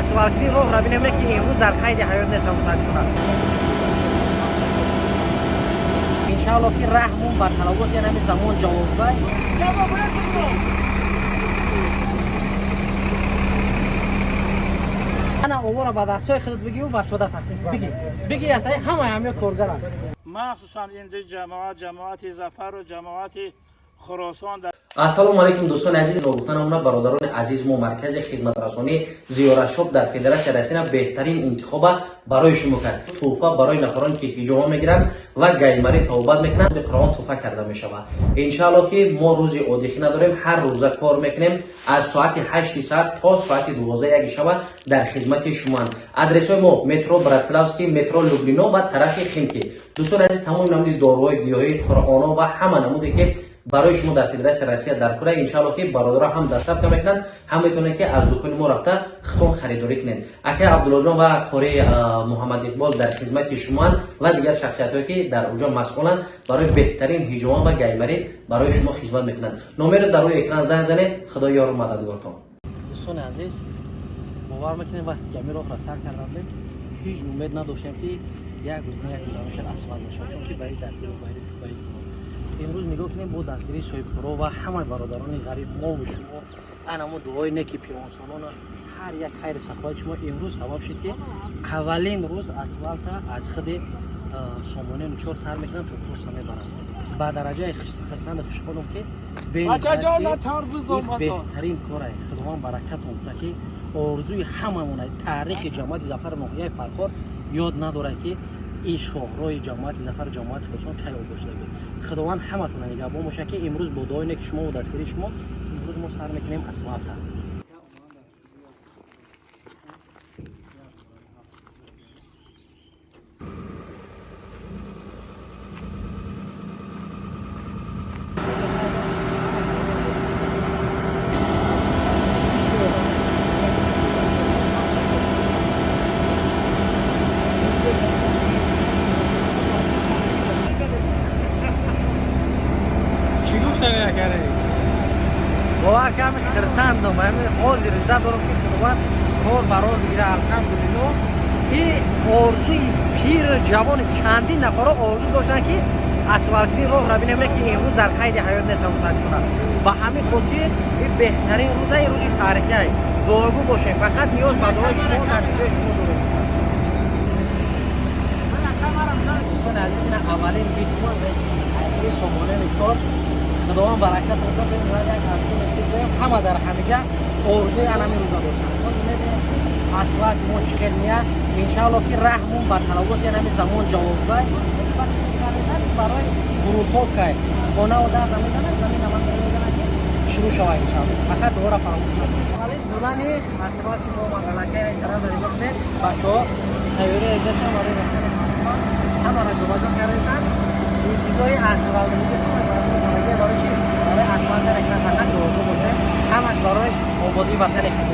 Асфалтии роҳро бинем, ки имрӯз дар қайди ҳаёт нестам, мутаассифона. Иншаалло, ки раҳмон бар талаботи ҳамин замон ҷавобгӯй. Ана овора ба дастҳои худат бигиру бачода тақсим биги, биги, ятаи ҳамаи ҳамё коргаранд. Махсусан ин ду ҷамоат, ҷамоати Зафару ҷамоати Хуросон. Ассалому алайкум, дӯстони азиз. Ногуфта намона, бародарони азиз, мо маркази хидматрасонӣ Зиёратшоп дар Федератсияи Россия беҳтарин интихоба барои шумо кард. Тӯҳфа барои нафароне, ки ҳиҷома мегиранд ва гаймарӣ табобат мекунанд, Қуръон тӯҳфа карда мешавад. Иншаалло, ки мо рӯзи одихӣ надорем, ҳар рӯза кор мекунем, аз соати 8 саат то соати 12 яки шаба дар хизмати шумоанд. Адресҳои мо: метро Братславский, метро Люблино ва тарафи Химки. Дӯстони азиз, тамоми намуди доруҳои гиёҳӣ, қуръоно ва ҳама намуде, ки барои шумо дар Федератсияи Россия дар кора, иншаалло, ки бародаро ҳам доставка мекунанд, ҳам метавонед, ки аз дукони мо рафта худтон харидорӣ кунед. Акай Абдуллоҷон ва қори Муҳаммад Иқбол дар хизмати шумоанд ва дигар шахсиятҳое, ки дар уҷо масъуланд, барои беҳтарин ҳиҷома ва гаймарӣ барои шумо хизмат мекунанд. Номеро дар рӯи экран занг занед. Худо ёру мададгортон. Дӯстони азиз, бовар мекунем, вақте ки ҳамин роҳро сар кардам, ҳеҷ умед надоштем, ки як рӯз на як рӯз ҳамешад асфалт мешавад, чунки ба дастгирӣ ба имрӯз нигоҳ кунем, бо дастгирии соҳибкоро ва ҳамаи бародарони ғариб, мову шумо, анамо дуои неки пиронсолона, ҳар як хайри саховати шумо имрӯз сабаб шуд, ки аввалин рӯз асфалта аз худи сомонаи чор сар мекунам то поста мебарам. Ба дараҷаи хирсанду хушҳолам, ки беҳтарин коре. Худованд баракатон буда, ки орзуи ҳамамона, таърихи ҷамоати Зафар ноҳияи Фархор ёд надорад, ки ин шоҳрои ҷамоати Зафар, ҷамоати Хуросон кай обод шуда буд. Худованд ҳаматона нигаҳбон бошад, ки имрӯз бо дуои неки шумо ва дастгирии шумо имрӯз мо сар мекунем асфалта. Чӣ гуфтани, акаре? Бовар ками хирсандам, ҳамин ҳозир иззат дорам, ки Худованд кор барор бигира. Алҳамдулилло, и орзуи пиру ҷавони чандин нафарро орзу доштанд, ки асфалтии роҳро бинем, ки имрӯз дар қайди ҳаёт нестам, мутаассифона. Ба ҳамин хотир ин беҳтарин рӯза, ин рӯзи таърихия. Дуогӯ бошем, фақат ниёз ба дуои шумо, дастгирии шумо дорем. Дӯстони азиз, ина аввалин битмон аз сомонаи чор. Худованд баракат буда. Як ҳама дар ҳамиҷа орзуи анами рӯза доштанд. Асфалт мо чӣ хел мия. Иншаалло, ки раҳмон бар талаботи ҳамин замон ҷавобгӯй. Барои грунтовкай хонау дар намезанад, замин намезанад, ки шурӯъ шавад. Иншаалло, фақат дуоро фаромӯш накунед. Аввалин дунани асфалти мо аллакай тараф нигоҳ кунед, бачаҳо тайёрӣ гаштан барои рафтани асфалт, ҳамаро ҷобаҷо кардасан, интизори асфалт. Барои чи? Барои асфалт рекна. Фақат дуогӯ бошед, ҳамаш барои ободии ватани худ.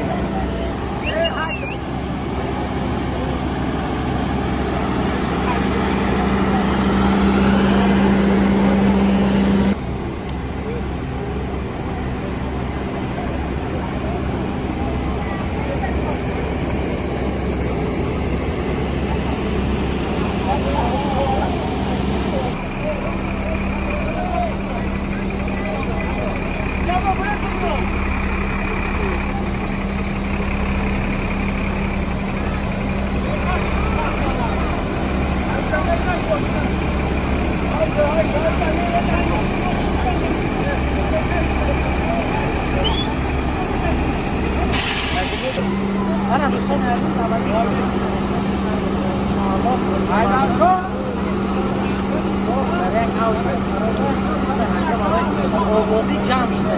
Ана, дӯстони азиз, аввалин дар як авҷ барои ободӣ ҷамъ шуда.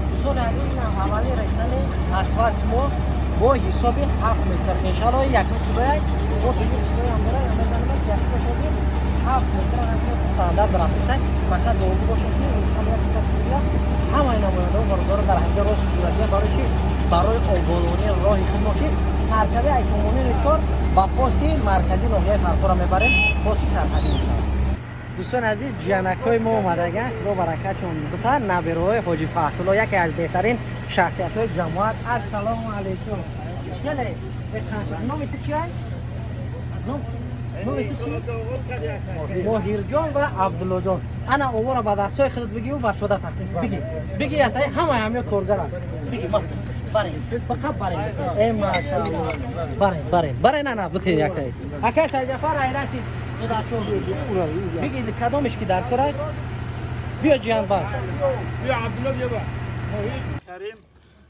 Дӯстони азиз, ин аввали рехтани асфалти мо бо ҳисоби 7 метр. Иншалло якум субояй бо дуюм субоям дора, мезанем якум шоди 7 метр стандарт рафтисай. Фақат дуогӯ бошем, ки иншалло як китобия ҳамаи намояндаҳо бародаро дар ҳамҷа рост суратия. Барои чи? Барои ободонии роҳи худмо, ки саршави ай сомонии 4 ба пости маркази ноҳияи Фархора мебарем, пости сарҳадӣ мешавад. Дӯстони азиз, ҷиянакҳои мо омадаган, худо баракатшон бита. Набираҳои ҳоҷи Фаҳтулло, яке аз беҳтарин шахсиятҳои ҷамоат. Ассалому алайкум. Челе, номи ту чи ай? Номи ту чи? Моҳирҷон ва Абдуллоҷон. Ана овора ба дастҳои худат бигиру бачода тақсим биги. Биги, ятай ҳамаи ҳамё коргаранд. Биги, барен, фақат барен. Э, машаалло. Барен, барен. Барен, ана бите яктай. Акай Сайҷафар айраси дудачо. Биги, кадомеш ки дар кор аст? Биё, ҷиян, бар. Карим.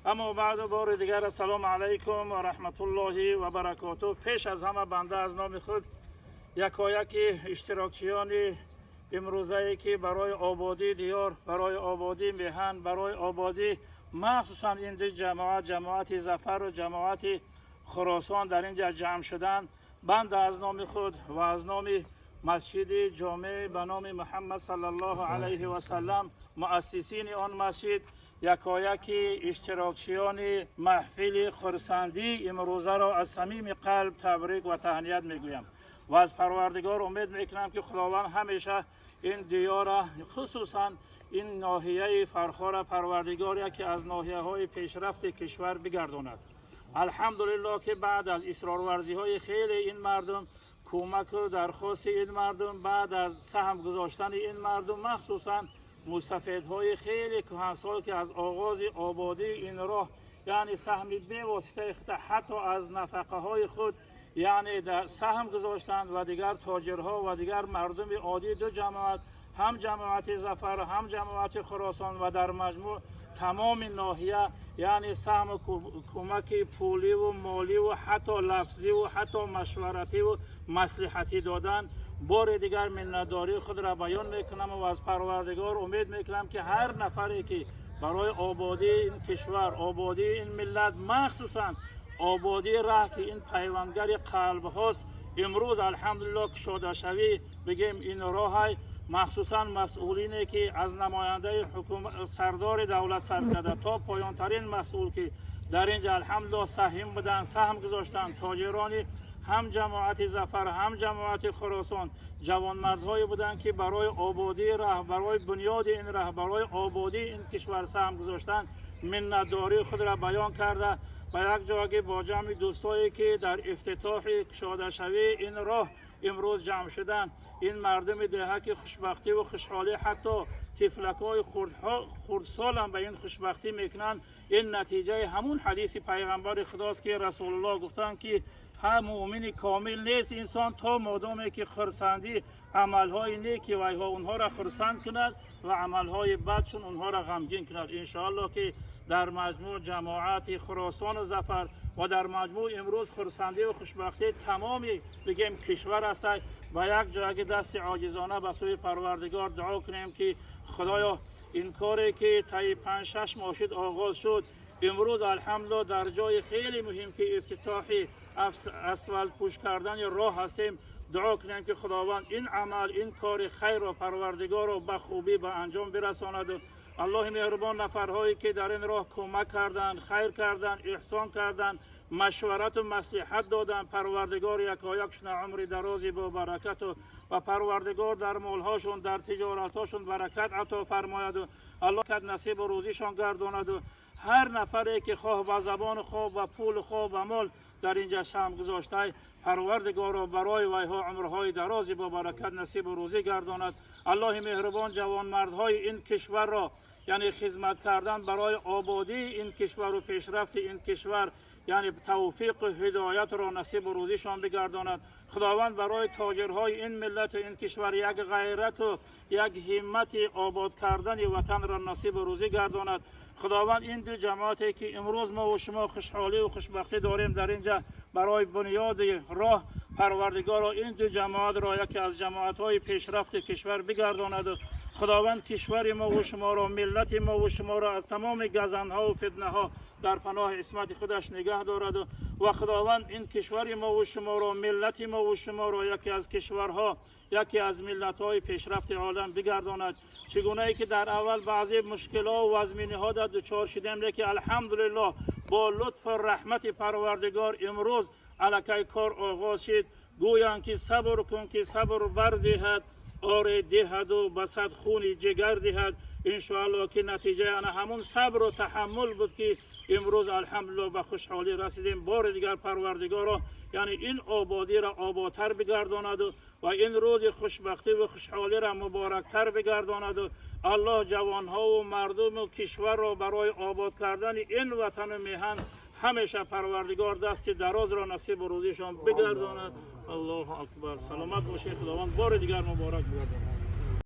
Аммо баъду, бори дигар ассалому алайкум ва раҳматуллоҳи ва баракоту. Пеш аз ҳама банда аз номи худ якояки иштирокчиёни имрӯзае, ки барои ободии диёр, барои ободии меҳан, барои ободӣ, махсусан ин ду ҷамоат, ҷамоати Зафару ҷамоати Хуросон, дар ин ҷа ҷамъ шуданд, банда аз номи худ ва аз номи масҷиди ҷомеъ ба номи Муҳаммад саллаллоҳу алайҳи васаллам, муассисини он масҷид, якояки иштирокчиёни маҳфили хурсандии имрӯзаро аз самими қалб табрик ва таҳният мегӯям ва аз Парвардигор умед мекунам, ки Худованд ҳамеша ин диёра, хусусан ин ноҳияи Фархора, Парвардигор яке аз ноҳияҳои пешрафти кишвар бигардонад. Алҳамдулиллоҳ, ки баъд аз исрорварзиҳои хеле ин мардум, кӯмаку дархости ин мардум, баъд аз саҳм гузоштани ин мардум, махсусан мустафедҳои хеле кӯҳансол, ки аз оғози ободии ин роҳ, яъне саҳми бевоситаи худ, ҳатто аз нафақаҳои худ, яъне дар саҳм гузоштанд, ва дигар тоҷирҳо ва дигар мардуми оддии ду ҷамоат, ҳам ҷамоати Зафар, ҳам ҷамоати Хуросон ва дар маҷмӯъ тамоми ноҳия, яъне саҳму кӯмаки пуливу моливу ҳатто лафзиву ҳатто машваративу маслиҳатӣ додан, бори дигар миннатдории худро баён мекунам ва аз Парвардигор умед мекунам, ки ҳар нафаре, ки барои ободии ин кишвар, ободии ин миллат, махсусан ободии раҳ, ки ин пайвандгари қалбҳост, имрӯз алҳамдулиллоҳ кушодашавӣ бигем ин роҳай, махсусан масъулине, ки аз намояндаи сардори давлат сар карда то поёнтарин масъул, ки дар ин ҷа алҳамдулиллоҳ саҳим буданд, саҳм гузоштанд, тоҷирони ҳам ҷамоати Зафар, ҳам ҷамоати Хуросон, ҷавонмардҳое буданд, ки барои ободии раҳ, барои бунёди ин раҳ, барои ободии ин кишвар саҳм гузоштанд, миннатдории худро баён карда, ба як ҷоги бо ҷамъи дӯстое, ки дар ифтитоҳи кушодашавии ин роҳ имрӯз ҷамъ шуданд, ин мардуми деҳа, ки хушбахтиву хушҳолӣ, ҳатто тифлакҳои хурдсолам ба ин хушбахтӣ мекунанд. Ин натиҷаи ҳамун ҳадиси пайғамбари худост, ки Расулуллоҳ гуфтанд, ки ҳа муъмини комил нест инсон, то модоме ки хурсандӣ амалҳои неки вайҳо онҳоро хурсанд кунад ва амалҳои бадшон онҳоро ғамгин кунад. Иншоаллоҳ, ки дар маҷмӯъ ҷамоати Хуросону Зафар ва дар маҷмӯъ имрӯз хурсандиву хушбахтии тамоми бигем кишвар ҳастад. Ба як ҷояги дасти оҷизона ба сӯи Парвардигор дуо кунем, ки Худоё, ин коре, ки таи 5-6 моҳ шуд оғоз шуд, имрӯз алҳамдулиллоҳ дар ҷои хеле муҳим, ки ифтитоҳи асфалтпӯш кардани роҳ ҳастем, дуо кунем, ки Худованд ин амал, ин кори хайрро Парвардигорро ба хубӣ ба анҷом бирасонаду. Аллоҳи меҳрубон нафарҳое ки дар ин роҳ кӯмак карданд, хайр карданд, эҳсон карданд, машварату маслиҳат доданд, Парвардигор якоякшона умри дарози бо баракату ва Парвардигор дар молҳошон, дар тиҷоратҳошон баракат ато фармояду Аллоҳ насибу рӯзишон гардонаду ҳар нафаре ки хоҳ ба забон, хоҳ ба пул, хоҳ ба мол дар инҷа саҳм гузоштай, Парвардигоро барои вайҳо умрҳои дарози бо баракат насибу рӯзӣ гардонад. Аллоҳи меҳрубон ҷавонмардҳои ин кишварро, яъне хизмат кардан барои ободии ин кишвару пешрафти ин кишвар, яъне тавфиқу ҳидоятро насибу рӯзишон бигардонад. Худованд барои тоҷирҳои ин миллату ин кишвар як ғайрату як ҳиммати обод кардани ватанро насибу рӯзӣ гардонад. Худованд ин ду ҷамоате ки имрӯз мо ва шумо хушҳолию хушбахтӣ дорем дар инҷа барои бунёди роҳ, Парвардигоро ин ду ҷамоатро яке аз ҷамоатҳои пешрафти кишвар бигардонаду Худованд кишвари мо ва шуморо, миллати мо ва шуморо аз тамоми газандҳо ва фитнаҳо дар паноҳи исмати худаш нигаҳ дораду ва Худованд ин кишвари мо ва шуморо, миллати мо ва шуморо яке аз кишварҳо, яке аз миллатҳои пешрафти олам бигардонад. Чӣ гунае ки дар аввал баъзе мушкилҳо ва вазминиҳо дар дучор шудем, лекин алҳамдулиллоҳ бо лутфу раҳмати Парвардигор имрӯз аллакай кор оғоз шид. Гӯянд ки сабр кун, ки сабр бардиҳад, оре диҳаду ба сад хуни ҷигар диҳад. Иншоаллоҳ ки натиҷаи ана ҳамун сабру таҳаммул буд, ки имрӯз алҳамдулиллоҳ ба хушҳолӣ расидем. Бори дигар Парвардигоро яъне ин ободиро ободтар бигардонаду ва ин рӯзи хушбахтӣ ва хушҳолиро муборактар бигардонаду Аллоҳ ҷавонҳову мардуму кишварро барои обод кардани ин ватану меҳан ҳамеша Парвардигор дасти дарозро насибу рӯзишон бигардонад. Аллоҳу акбар. Саломат бошед. Худованд бори дигар муборак бигардонад.